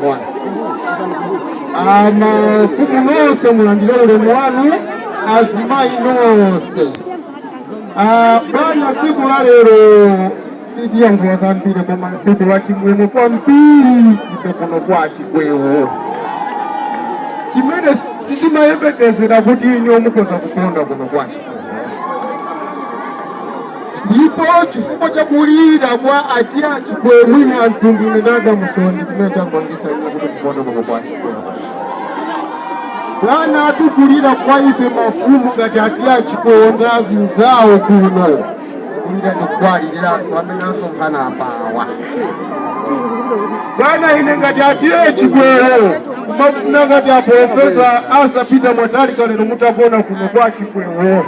Ulemu wanu. Mafumu nonse, mulandire ulemu wanu. Azimayi nonse. Bwana, siku la lero sitiyankhula zambiri, koma siku la chimwemwe kwambiri ife kuno kwa Chikwewo, chimene sitimayembekezera kuti inu mukhoza kukonda kuno kwa Chikwewo. Ndipo chifukwa chakulira kwa ati Achikwewo, mwina mtundu ndadamusoni, chimene changwangisa ine kuti mukonde kuno kwa Chikwewo. Bwana, atukulira kwa ife mafumu ngati ati Achikwewo ndi azinzawo kuno, kulira ndikukwalirira anthu amene asonkhana apawa. Bwana, ine ngati a T/A Chikwewo kumafuna ngati a Professor Arthur Peter Mutharika lero mutagona kuno kwa Chikwewo,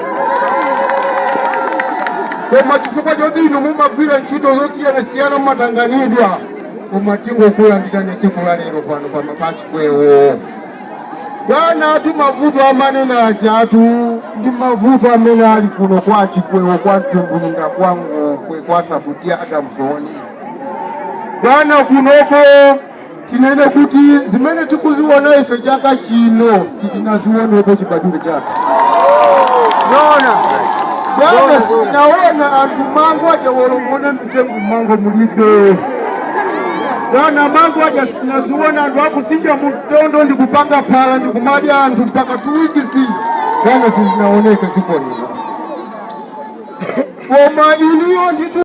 koma chifukwa choti inu mumagwira ntchito zosiyanasiyana, mumatanganidwa, koma tingokulandirani siku la lero pano pano pa Chikwewo. Bwana, atu mavuto amanena aja atu ndi mavuto amene ali kuno kwa Chikwewo, kwa Mtumbulunga, kwa Ngokwe, kwa Sabuti Adamsoni. Bwana, kunoko tinene kuti zimene tikuziona ife chaka chino sitinazionepo chibadwire chathu. Bwana, sitinaona anthu mango aja, wolomona mitengo mango mulibe. Bwana, mango aja sitinaziona, anthu akusinja mtondo ndikupanga phala ndikumadya anthu mpaka 2 weeks. Bwana, sizinaoneke dziko lino, koma inuyo nditu.